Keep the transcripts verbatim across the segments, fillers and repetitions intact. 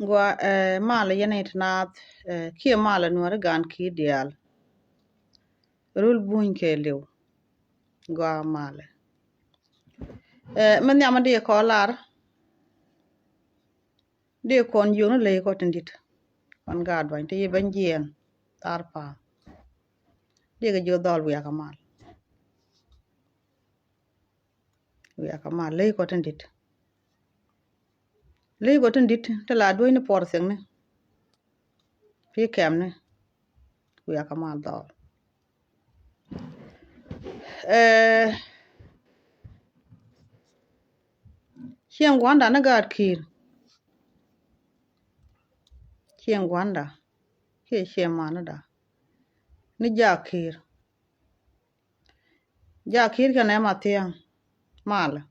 Gua, eh, malɛ yɛn i̱ ti naath, eh, kiɛ malɛ Nuäri Gaat Ki̱i̱r diaal. Rul buny kɛɛliw. Gua malɛ. Eh, mi nhiam di kɔ lar. Di kɔn jiök ni ley kɔ tin dit. Kɔn gaat duany ti yi ben jiɛn. Thar pa̱a̱m. Di kɛ jiök dhɔl wiak a mal. Wiak a mal ley kɔ tin dit. Ley kɔ tin dit ti la duec ni puɔr thiekni. Pi kɛmni. Wiak a mal dhɔl. Eh, cieŋ gua̱nda ni gaat Ki̱i̱r. Cieŋ gua̱nda kiɛ cieŋ manida ni Jaak Ki̱i̱r. Jaak Ki̱i̱r kɛnɛ Mathiaŋ malɛ.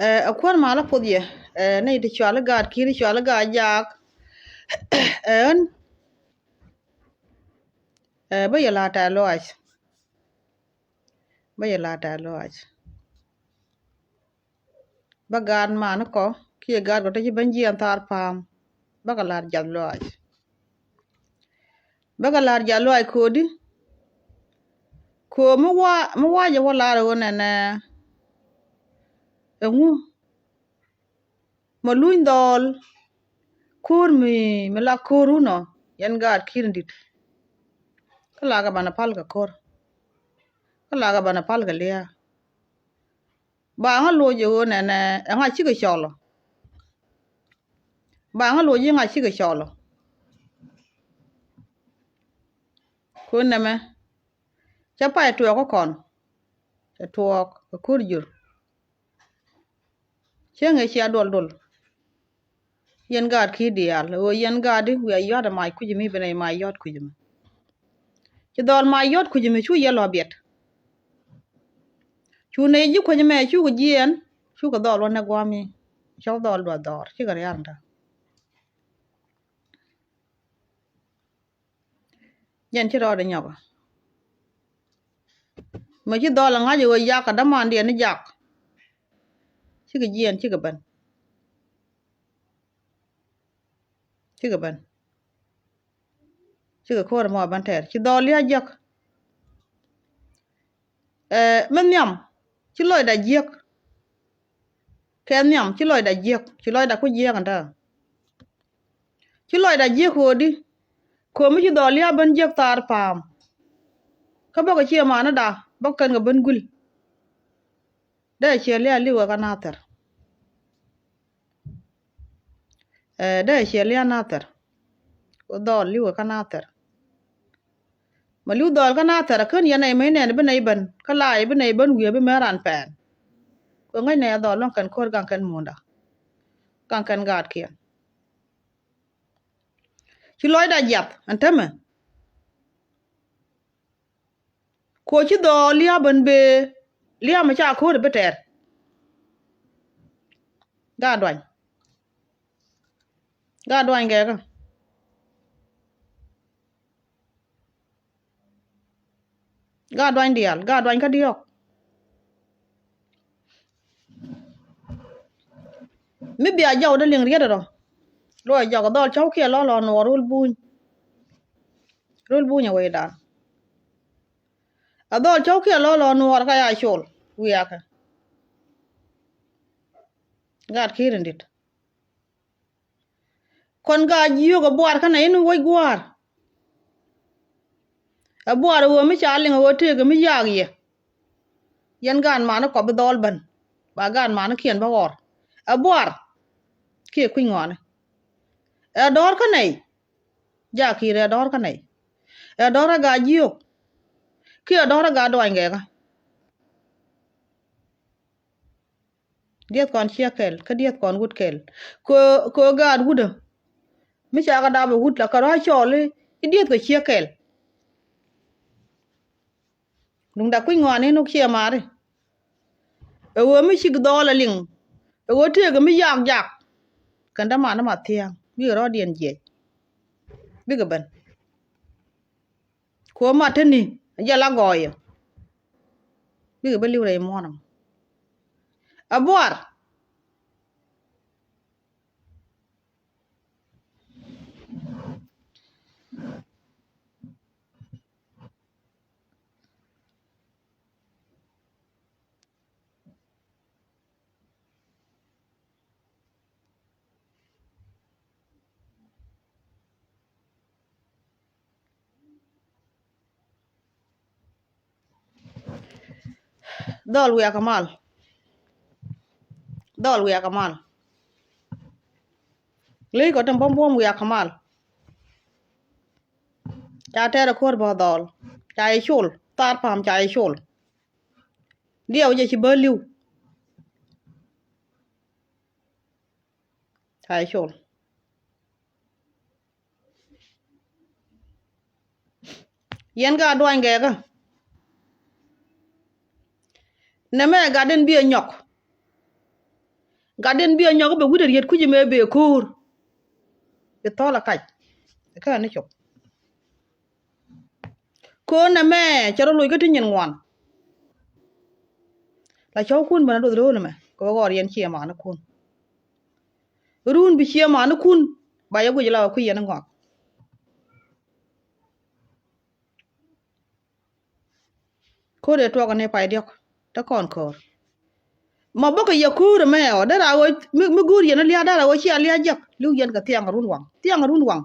Eh, ɛ kuäär malä puɔth yɛ, eh, ni ti cuali gaat Ki̱i̱r, cuali gaat Jaak. Eh, ɣän, eh, bä yɛ la tɛth lɔaac. Bä yɛ la tɛth lɔaac. Bä gaat mani kɔ kiɛ gaat kɔ te ci ben jiɛn thar pa̱a̱m. Bä kɛ lar jath lɔaac. Bä kɛ lar jath lɔaac ko̱di. Ko̱ mi wa, mi wa jɛ wä lar ɣöö nɛnɛ. Ɛŋu. Ma luny dhɔl. Ko̱r mi, mi la ko̱r wunɔ. Yɛn gaat Ki̱i̱r in dit. Kä la kɛ banɛ pal kɛ ko̱r. Kä la kɛ banɛ pal kɛ lia̱a̱. Ba ŋa loc ɛ ɣöö nɛnɛ, ɛŋa cikɛ cɔl ɔ? Ba ŋa loc iŋa cikɛ cɔl ɔ? Kun nɛmɛ cɛ pay tuɔɔk kä kɔn. Cɛ tuɔɔk kɛ ko̱r jur. Cieŋ ɛ cia duɔl duɔl. Yɛn gaat Ki̱i̱r diaal ɣöö yɛn gaat di wiaa yɔ̱a̱t ɛ mac kui̱c mi ben ɛ mac yɔ̱a̱t kui̱c mi. Ci dhɔl mac yɔ̱t kui̱c mi cu yɛ lɔ biɛt. Cu nɛy ji̱ kui̱c mɛ cukɛ jiɛɛn. Cukɛ dhɔl wä nɛ gua̱a̱mi. Cɔk dhɔl duɔth dhɔr cikɛ ria̱r ntä. Jɛn ci rɔɔdɛ nyɔk. Mɛ ci dhɔl ɛ ŋa̱c ɛ ɣöö yak kɛ dämandiɛn ni jak. Cikɛ jiɛɛn cikɛ ben. Cikɛ ben. Cikɛ ko̱r mɔ ben tɛɛr ci dhɔl lia̱a̱ jiäk. Ɛ mi nhiam ci lɔcda jiäk. Kɛ nhiam ci lɔcda jiäk, ci lɔcda ku jiäk ɛn täämɛ. Ci lɔcda jiäk ɣöödi. Ko̱mi ci dhɔl lia̱a̱ ben jiäk thaar pa̱a̱m. Kä bäkɛ ciɛ manida bäkɛ kɛn kɛ ben guil. Dee ciɛ lia̱a̱ li̱wɛ kä Nathɛr. Ɛ dee ciɛ lia̱a̱ Nathɛr. Ku dhɔl li̱wɛ kä Nathɛr. Ma li̱w dhɔl kä Nathɛr kä ni yɛn nɛy mëë nɛn bi nɛy ben kä la yɛ bi nɛy ben wiee bi mɛn ran pɛn. Ku ŋäc nɛy a dhɔl luäŋ kɛn ko̱r gaŋ kɛn munda. Gaŋ kɛn gaatkiɛn. Ci lɔcda jiath ɛn tämɛ. Kuɔ ci dhɔɔl lia̱a̱ ben bee lia̱a̱ mi ca ko̱r bi tɛɛr. Gaat duany. Gaat duany gɛɛkä. Gaat duany diaal, gaat duany kä diɔ̱ɔ̱k. Mi bia jɔw dee liŋ riet rɔ. Luɔc jɔk dhɔl cɔw kiɛ lɔ lɔ nuɔɔr rul buny. Rul buny a wecdan. A dhɔl cɔw kiɛ lɔ lɔ nuɔɔr ka ya col wiakɛ. Gaat ki̱i̱r in dit. Kɔn gaat jiök a buar kä nɛ in wec gua̱a̱r. A buar a ɣöö mi ca liŋ a ɣöö tëëkɛ mi yaak yɛ. Yɛn gaat mani kɔp bi dhɔl ben ba gaat mani kiɛn bä ɣɔr. A buar kiɛ kui̱ny ŋɔani. Ɛ dɔ̱r kä nɛy. Jaak ki̱i̱r ɛ dɔ̱r kä nɛy. Ɛ dɔ̱r ɛ gaat jiök. Kiɛ dɔ̱r ɛ gaat duany gɛɛkä. Dieth kɔn ciek kɛl kä dieth kɔn wut kɛl. Kö, kö gaat wut ɛ. Mi ca kɛ dap ɛ wut la kɛ rɔ̱ cɔɔl i̱ dieth kɛ ciek kɛl. Duŋda kui̱ny ŋɔaani ni ciɛ mari. Ɛ ɣöö mi cik dhɔɔl ɛ liŋ. Ɛ ɣöö tëëkɛ mi yak jak. Kɛn däman ni ma thia̱a̱ŋ bikɛ rɔ̱diɛn jiɛc. Bikɛ ben. Kuɔ mat te ni jɛ la gɔɔyɛ. Bikɛ ben li̱w rɛy muɔ̱ɔ̱n ɛmɔ. Abuar. Dhɔl wiakɛ mal. Dhɔl wiakɛ mal. Ley kɔ tin buɔ̱m buɔ̱m wiakɛ mal. Ca tɛɛr ɛ ko̱r bä dhɔl. Ca yɛ col. Thar pam ca yɛ col. Diɛw jɛ ci bä li̱w. Ca yɛ col. Yɛn ka duany gɛɛkä. Nɛmɛ gatden bi ɛ nyɔk. Gatden bi ɛ nyɔk bɛ wi̱cdɛ riet kui̱c ɛmɛ bɛ ko̱o̱r. Bi thɔl ɛ kac. Kä ni cop. Ko̱o̱r nɛmɛ cɛ rɔ loc kä ti nyin ŋuan. La cɔwkun ben a duɔth ro̱o̱l ɛmɛ kɛ ɣɔr yɛn ciɛ manikun. Run bi ciɛ manikun ba yɛ guic la kui̱ yɛn ŋɔak. Ko̱r ëë tuɔk ni pay diɔ̱k te kɔn ko̱r. Ma bäkɛ yɛ ko̱r ɛmɛ ɔ dee ra ɣöö mi, mi go̱o̱r yɛn a lia̱a̱ dee ra ɣöö cia lia̱a̱ jiäk li̱w yɛn kɛ thiaŋ run waŋ thiaŋ run waŋ.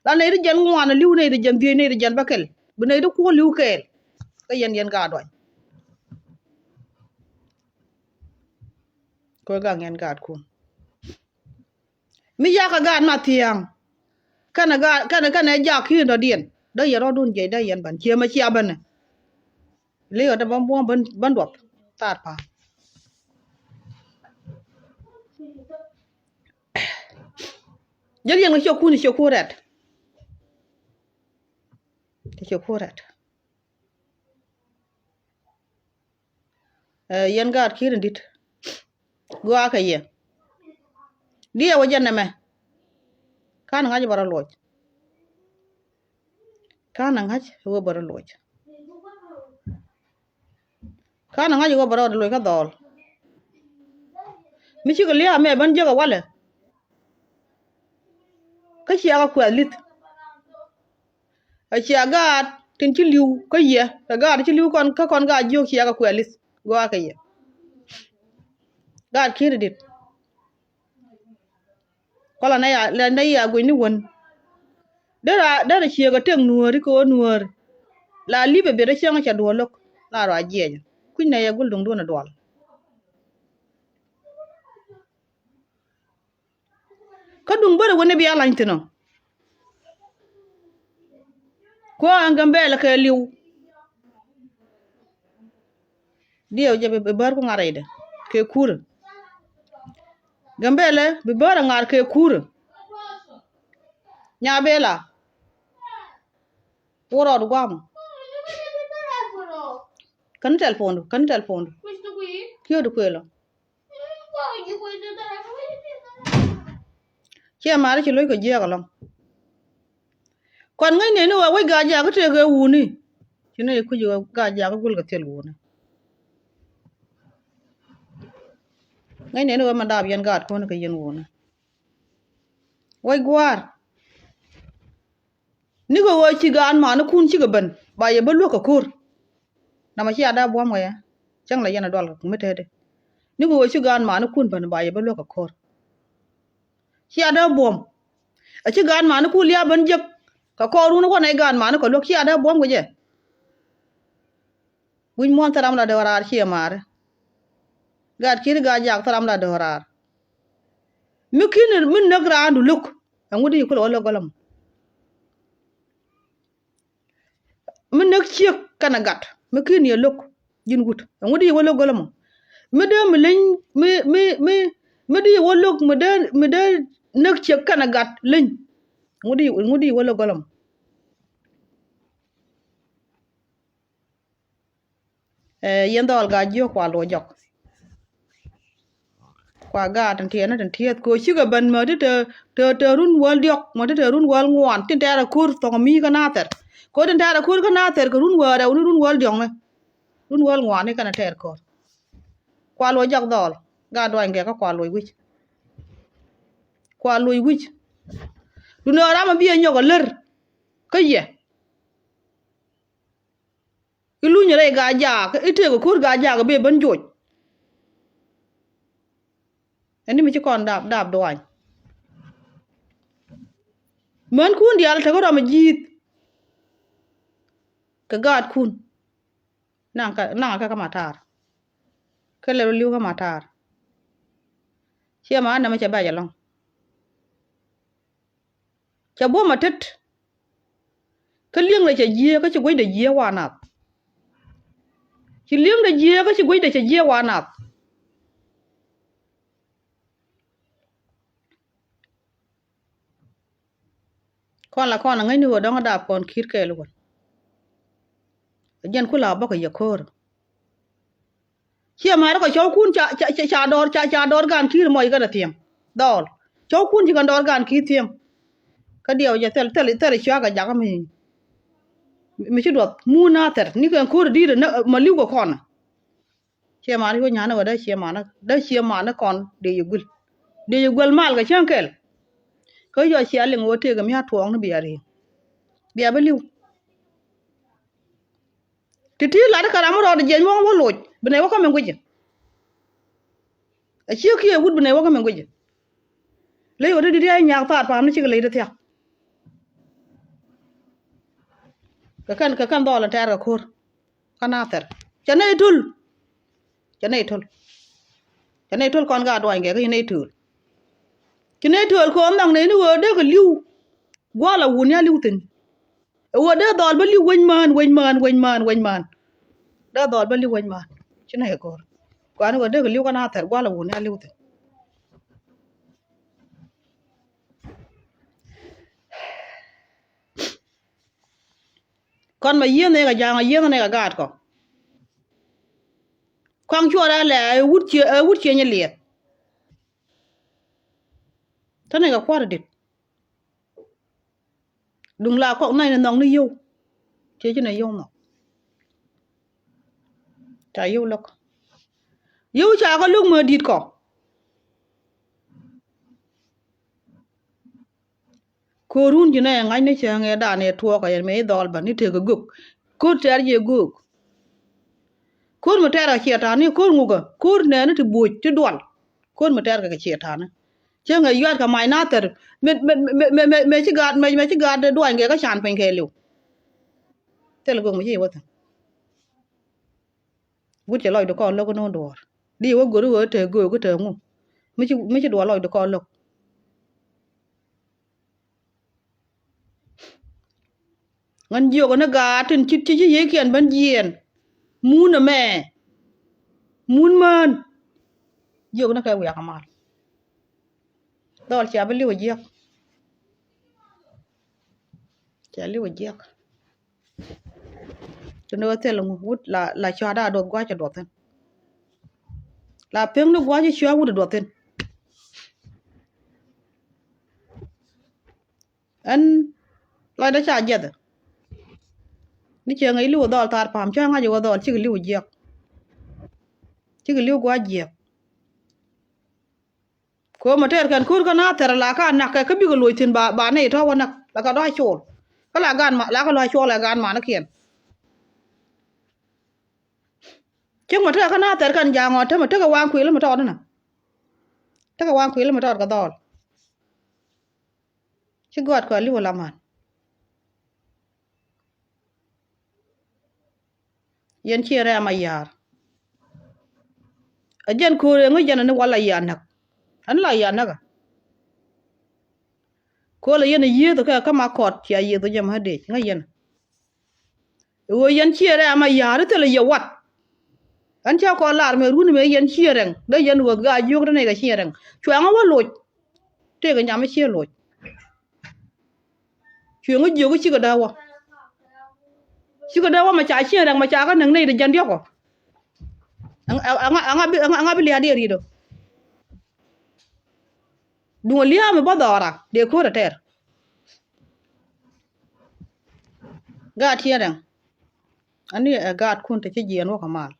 La nɛy ti jɛn ŋuan a li̱w nɛy ti jɛn dhiec nɛy ti jɛn bäkɛl bi nɛy ti kuɔl li̱w kɛɛl. Kä yɛn yɛn gaat duany. Ko̱r gaŋ yɛn gaatkun. Mi yakä gaat ma thia̱a̱ŋ. Kɛnɛ gaat kɛnɛ kɛnɛ jak ki̱i̱n dɔ̱diɛn dee yɛn rɔ̱dun jiɛc dee yɛn bän ciɛ mɛ cia bänɛ. Li̱w ɛ dee bän buɔ̱m bän duɔp. Thar pa̱a̱m. Jäl yɛn kɛ ciökun ciökun rɛt. Ciökun rɛt. Ɛ yɛn gaat ki̱i̱r in di̱t. Gɔaa kɛ yɛ. Diɛ wä jɛ nɛmɛ. Ka̱n ŋa̱c bä rɔ luɔc. Ka̱n ŋa̱c wä bä rɔ luɔc. Ka̱n ŋa̱c wä bä rɔ luɔc kä dhɔl. Mi cikɛ lia̱a̱ mɛ ben jiäk ɛ walɛ. Kä ciakä kuɛth li̱th. A cia gaat tin ci li̱w kä yɛ kɛ gaat ci li̱w kɔn kä kɔn gaat jiök ciakä kuɛth li̱th. Gɔaa kɛ yɛ. Gaat ki̱i̱r in di̱t. Kɔlɛ nɛ ya lɛ nɛ ya guic ni wän. Derɛ derɛ ciek a tëk nuääri kɛ ɣöö nuääri. La li̱pɛ biɛt a cäŋ a ca duɔl lo̱k la rɔ a jiɛcä. Kui̱c nɛ yɛ gul duŋ duɔ̱n a duɔl. Kä duŋ bärɛ wä ni bia lany thi̱n ɔ. Kuäär ɛn Gambɛlɛ kɛ li̱w. Diɛw jɛ bi bär ku ŋa̱r rɛydɛ kɛ kurä. Gambɛlɛ bi bär ɛ ŋa̱r kɛ kurä. Nya bela. Wä rɔɔd guam. Kän tɛl puɔ̱ndu kän tɛl puɔ̱ndu. Kiöt kuël ɔ. Ciɛ ma̱a̱ri ci lo̱c kɛ jiɛɛk ɛlɔ̱ŋ. Kɔn ŋäc nɛy ni ɣöö wec gaa jaak kä tëëk ëë wuni. Ci nɛy kuc ɣöö gaa jaak kä gul kɛ thil wuni. Ŋäc nɛy ni ɣöö mɛ daap yɛn gaat kuɔ̱n kɛ yɛn wuni. Wec gua̱a̱r. Nikɛ ɣöö ci gaan manikun cikɛ ben ba yɛ bä luäk kɛ ko̱r. Namɔ cia dee buɔ̱m kɛ yɛ cäŋ la yɛn a dual kɛ mi tɛtdi. Nikɛ ɣöö ci gaan manikun ben ba yɛ bä luäk kɛ ko̱r. Cia dee buɔ̱m. A ci gaan manikun lia̱a̱ ben jek kɛ kɔɔrun wä nɛy gaan manikɛ luäk cia dee buɔ̱m kɛ jɛ. Wi̱c muɔ̱ɔ̱n thil ram la dee wä raar ciɛ maari. Gaat ki̱n gaat jak thil ram la dee wä raar. Mi ki̱n mi näk raandu lo̱k ɛŋu di kulɛ wä lo̱k gɔlä mɔ. Mi näk ciek kɛnɛ gat mi ki̱n yɛ lo̱k ji̱n wut ɛŋu di wä lo̱k gɔlä mɔ. Mi dee mi leny mi mi mi mi di wä lo̱k mi dee mi dee näk ciek kɛnɛ gat leny. Ɛŋu di ɛŋu di wä lo̱k gɔlä mɔ. Ɛ yɛn dhɔl gaa jiök kua luɔ jɔk. Kua gaat tin tiɛɛn ni tin tiɛɛth kɛ ɣöö cikɛ ben mäti te te te run wäl diɔk mäti te run wäl ŋuan tin tɛɛr a ko̱r thɔŋ mi kä nathɛr. Kɛ ɣöö tin tɛɛr a ko̱r kä nathɛr kɛ run wäl rɛw ni run wäl diɔk ni run wäl ŋuan ni kɛn a tɛɛr ko̱r. Kua luɔ jɔk dhɔl. Gaat duany gɛ kä kua loc wi̱c. Kua loc wi̱c. Duundɛ ɣän ram a bi ɛ nyɔk a lär kä yɛ. I̱ luny rɛy gaa jaak, i̱ tëëk ko̱r gaa jaak, i̱ ben joc. Ɛn ni mi ci kɔn dap, dap duany. Mänkun diaal tekɛ rɔm ji̱th kɛ gaatkun. Naŋ kä, naŋ kä kä matar. Kä lɛl li̱w kä matar. Ciɛ ma anɛmɛ cɛ bɛc ɛlɔ̱ŋ. Cɛ buɔ̱m a tet. Kä li̱eŋdɛ cɛ jiee kä ci guecdɛ jiee wa nath. Ci li̱eŋdɛ jiee kä ci guecdɛ cɛ jiee wa nath. Kɔn la kɔn a ŋäcni ɣöö dɔ̱ŋ a dap kɔn ki̱i̱t kɛɛl wän. Ɛ jɛn ku la bäkɛ yɛ ko̱o̱r. Ciɛ ma̱a̱r kɔ cɔwkun ca, ca, ca, ca dɔɔr, ca, ca dɔɔr gan ki̱i̱r mɔc kɛnɛ thi̱em. Dhɔɔl. Cɔwkun ci kɛn dɔɔr gan ki̱i̱r thi̱em. Kä diɛw jɛ thil, thil, thil cuakä jakä mi, mi ci duɔth. Mun a thɛr. Ni kɛn ko̱r di̱i̱t ɛ nä, ma li̱w kɛ kɔn. Ciɛ ma̱a̱r cuɔ nya̱a̱n ɛ wä dee ciɛ ma̱a̱n, dee ciɛ ma̱a̱n kɔn dee yɛ guil. Dee yɛ guil mal kɛ cäŋ kɛl. Kä yɔ cia liŋ wä tëëk mi a tuɔɔk ni bia ri̱i̱ŋ. Bia bi li̱w. Ti ti lat kä ram mi rɔɔd jiɛc muɔ̱ŋ wä loc bi nɛy wä kä min gui̱cɛ. A ciek kiɛ wut bi nɛy wä kä min gui̱cɛ. Ley wä ti di̱t ya nyaak thaat pa̱a̱m ni cikɛ ley ti thia̱k. Kɛ kɛn, kɛ kɛn dhɔl in tɛɛr kɛ ko̱r. Kä na thɛr cɛ nɛy töl. Cɛ nɛy töl. Cɛ nɛy töl kɔn ka duany kɛ kä ci nɛy töl. Ci nɛy töl kɔn nhɔk nɛy ni ɣöö dee kɛ li̱w. Gua̱a̱l a wun ya li̱w thi̱n. Ɛ ɣöö dee dhɔl bä li̱w wec mään, wec mään, wec mään, wec mään. Dee dhɔl bä li̱w wec mään. Ci nɛ kɛ ko̱r. Kuan ɣöö dee kɛ li̱w kä na thɛr gua̱l a wun a li̱w thi̱n. Kɔn mɛ yieen nɛ kɛ ja̱a̱ŋ, yieen nɛ kɛ gaat kɔ. Kɔaŋ cuɔt a lɛ ɛ wut cie, ɛ wut cie nyɛ liɛth. Te nɛ kɛ kua̱r dit. Duŋ la kɔk nɛy ni nhɔk ni yio̱w. Ciɛ ci nɛ yio̱w nhɔk. Ca yio̱w lo̱k. Yio̱w ca kɛ lo̱k mɛ di̱t kɔ. Ko̱run ji̱ nɛ ŋa̱cni cäŋ ɛ dan ɛ tuɔɔk ɛ yɛn mëë i̱ dhɔl bä ni tekɛ göök. Ko̱r tɛ̈r jiɛ göök. Ko̱r mi tɛ̈r kɛ ciɛ ta̱a̱ni ko̱r ŋukä ko̱r nɛɛni ti buɔ̱c ti dual. Ko̱r mi tɛ̈r kɛ kɛ ciɛ ta̱a̱ni. Cäŋ ɛ yua̱t kɛ mac nathɛr. Mëë, mëë, mëë, mëë ci gaat, mëë, mëë ci gaat duany kɛ kä can piny kɛɛliw. Thil göök mi ci wä thi̱n. Wut cɛ lɔcdu kɔn lo̱k inɔ duɔ̱ɔ̱r. Di wä go̱ri wä te göök kä te ŋu. Mi ci, mi ci duɔ̱ɔ̱r lɔcdu kɔn lo̱k. Ŋän jiök ni gaat tin ci, ci, ci yiëëkiɛn ben jiɛɛn. Mun ɛmɛ. Mun mään. Jiök ni kɛ wiak amal. Dhɔl cia bi li̱w a jiäk. Cia li̱w a jiäk. Tun wä thil ŋu wut la, la cua da duɔth gua̱c a duɔth thi̱n. La pi̱ŋ ni gua̱c a cua wut a duɔth thi̱n. Ɛn lɔcdä ca jiɛth. Ni cɛ ŋäc li̱w a dhɔl thar pa̱a̱m cä ŋa̱c a wä dhɔl cikɛ li̱w a jiäk. Cikɛ li̱w gua̱c jiäk. Ko̱o̱m a tɛɛr kɛn ko̱r kä na thɛr la ka nak kɛ kä bikɛ loc thi̱n ba, ba nɛy tɔ̱ wä näk la ka dɔ̱a̱ col. Kä la gan ma, la kä lɔ̱a̱ col ɛ gan manikiɛn. Cik ma tɛɛr kä na thɛr kɛn ja̱a̱ŋ ɔ te ma tekɛ waŋ kuël ma tɔɔt inä. Tekɛ waŋ kuël ma tɔɔt kɛ dhɔl. Ci gɔ̱a̱t kɔn li̱w a la man. Yɛn ciɛ rɛm a ya̱a̱r. A jɛn ko̱r ɛŋä jɛn ani wal a ya̱a̱r näk. Ani la ya̱a̱r näk a. Ko̱l a yɛn a yiëëth kɛ kä ma kɔt cia yiëëth jɛ ma dec ŋä yɛn. Ɛ ɣöö yɛn ciɛ rɛm a ya̱a̱r i̱ thilɛ yɛ wat. Ɛn cä kɔn lar mɛ run mɛ yɛn ciɛ rɛŋ dee yɛn ɣöth gaa jiök te nɛy kɛ ciɛ rɛŋ. Cuɛ ŋä wä loc. Tëëkɛ nyam i̱ ciɛ loc. Cuɛ ŋä jiök i̱ cikɛ dee wä. Cikɛ dee wä mɛ ca ciɛ rɛŋ mɛ ca kä näk nɛy ti jɛn diɔ̱k ɔ. Ɛŋa, ɛŋa, ɛŋa bi, ɛŋa, ɛŋa bi lia̱a̱ diɛ ri̱t ɔ. Duŋ lia̱a̱ mi bä dhɔra dee ko̱r ɛ tɛr. Gaat tiɛɛr ɛŋ. Ani ɛ gaatkun te ci jiɛɛn wä kɛ mal.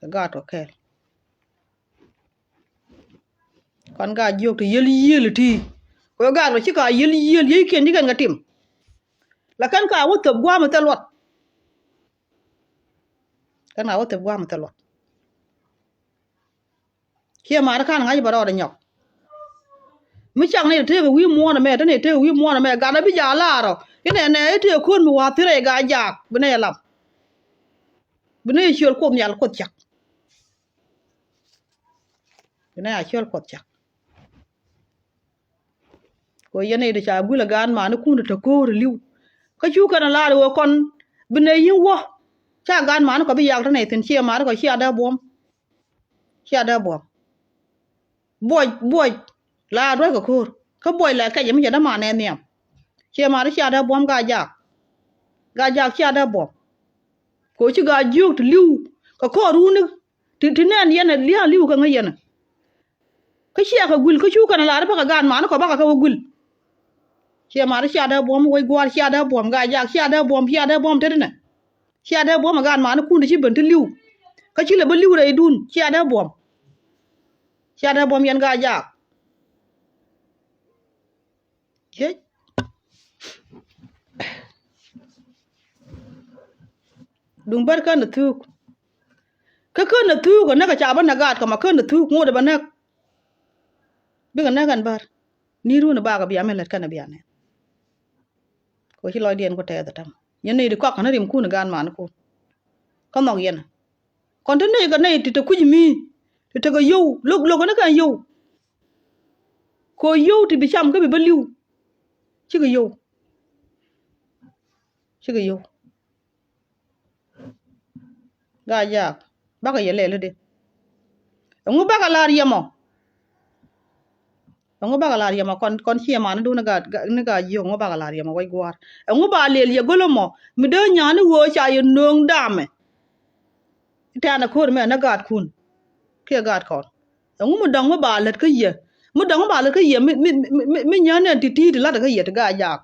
Ɛ gaat kɔ kɛɛl. Pan ka jiök ti yiel yiel ti. Kɛ ɣöö gaat kɛ ci ka yiel yiel yiëëkiɛn ci kɛn kɛ tim. La kɛn ka wä thöp gua̱a̱m ɛ thil luɔt. Kɛn ka wä thöp gua̱a̱m ɛ thil luɔt. Ciɛ ma̱a̱t ka̱n ŋa̱c bɛ rɔɔdɛ nyɔk. Mi cak ni tëëkɛ wi̱i̱ muɔ̱ɔ̱n ɛmɛ, te ni tëëkɛ wi̱i̱ muɔ̱ɔ̱n ɛmɛ, gat ɛ bi jaak la̱a̱r ɔ. Inɛ nɛ i̱ tëëkɛ ko̱n mi wa̱a̱ thirɛ i̱ gaa jaak bi nɛ yɛ lam. Bi nɛ yɛ ciöl Kuoth Nhial Kuoth cak. Bi nɛ yɛ ciöl Kuoth cak. Kɛ ɣöö yɛn nɛy ti ca guil ɛ gaat manikun ti te ko̱o̱r ɛ li̱w. Kä cu kɛn ɛ la̱r ɛ ɣöö kɔn bi nɛy yi̱n wä. Ca gaat manikɔ bi yak te nɛy thi̱n, ciɛ manikɔ cia dee buɔ̱m. Cia dee buɔ̱m. Buɔc, buɔc la dua̱ckɛ ko̱o̱r. Kä buɔc la kɛcɛ mi cɛ däman ɛ nhiam. Ciɛ mari cia dee buɔ̱m gaa jaak. Gaa jaak cia dee buɔ̱m. Kɛ ɣöö ci gaa jiök ti li̱w kɛ kɔɔr runi. Ti, ti nɛn yɛn ɛ lia̱a̱ li̱w kɛ ŋäc yɛn ɛ. Kä ciɛ kɛ guil kä cu kɛn ɛ lar i̱ bakɛ gaat manikɔ bakɛ kɛ wä guil. Ciɛ mari cia dee buɔ̱m wec gua̱a̱r, cia dee buɔ̱m gaa jaak, cia dee buɔ̱m, cia dee buɔ̱m tetdinɛ. Cia dee buɔ̱m ɛ gaat manikun ti ci ben ti li̱w. Kä ci lɛ bä li̱w rɛydun, cia dee buɔ̱m. Cia dee buɔ̱m yɛn gaa jaak. Jiec. Duŋ bär kän ɛ thuuk. Kä kän ɛ thuuk ɛ näk ɛ ca bä näk gaat kɛ ma kän ɛ thuuk ŋot ɛ bä näk. Bikɛ näk ɛn bär. Ni run ɛ bakɛ bia mi lät kɛn ɛ bia nɛn. Kɛ ɣöö ci lɔcdiɛn ku tɛɛth ɛ täm. Yɛn nɛy ti kɔak kɛn rimkun ɛ gaat manikun. Kä nhɔk yɛn ɛ. Kɔn te nɛy kɛ nɛy ti te kui̱c mi ti tekɛ yio̱w lo̱k lo̱k kɛn kɛn yio̱w. Kɛ ɣöö yio̱w ti bi cam kä bi bä li̱w. Cikɛ yio̱w. Cikɛ yio̱w. Gaa jaak bakɛ yɛ lɛl i̱di. Ɛŋu bakɛ la̱r yɛmɔ? Ɛŋu bakɛ la̱r yɛmɔ kɔn, kɔn ciɛ mani duun ni gaa, ni gaa jiök, ɛŋu bakɛ la̱r yɛmɔ wec gua̱a̱r? Ɛŋu ba lɛl yɛ gölä mɔ mi dee nya̱a̱ni ɣöö ca yɛ nööŋ damɛ? Tɛ̈nɛ ko̱r mɛ ni gaatkun kiɛ gaatkɔn. Ɛŋu mi dɔ̱ŋ mi ba lät kä yɛ? Mi dɔ̱ŋ mi ba lät kä yɛ mi, mi, mi, mi, mi nyäni ɛn ti̱ti̱ ti la̱tdɛ kä yɛ ti gaa jaak.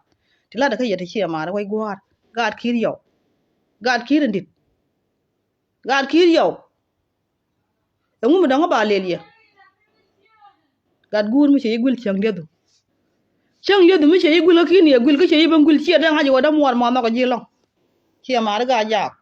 Ti la̱tdɛ kä yɛ ti ciɛ mani wec gua̱a̱r. Gaat ki̱i̱r yɔw. Gaat ki̱i̱r in di̱t. Gaat ki̱i̱r yɔw. Ɛŋu mi dɔ̱ŋ mi ba lɛl yɛ? Gat guur mi cɛ yi guil cäŋ liäthu. Cäŋ liäthu mi cɛ yi guil kä ki̱n yɛ guil kä cɛ yi ben guil ciɛ dee ŋa̱c wä dee muɔɔr muɔɔr nhɔk ji̱ lɔ̱ŋ. Ciɛ ma̱a̱ri gaa jaak.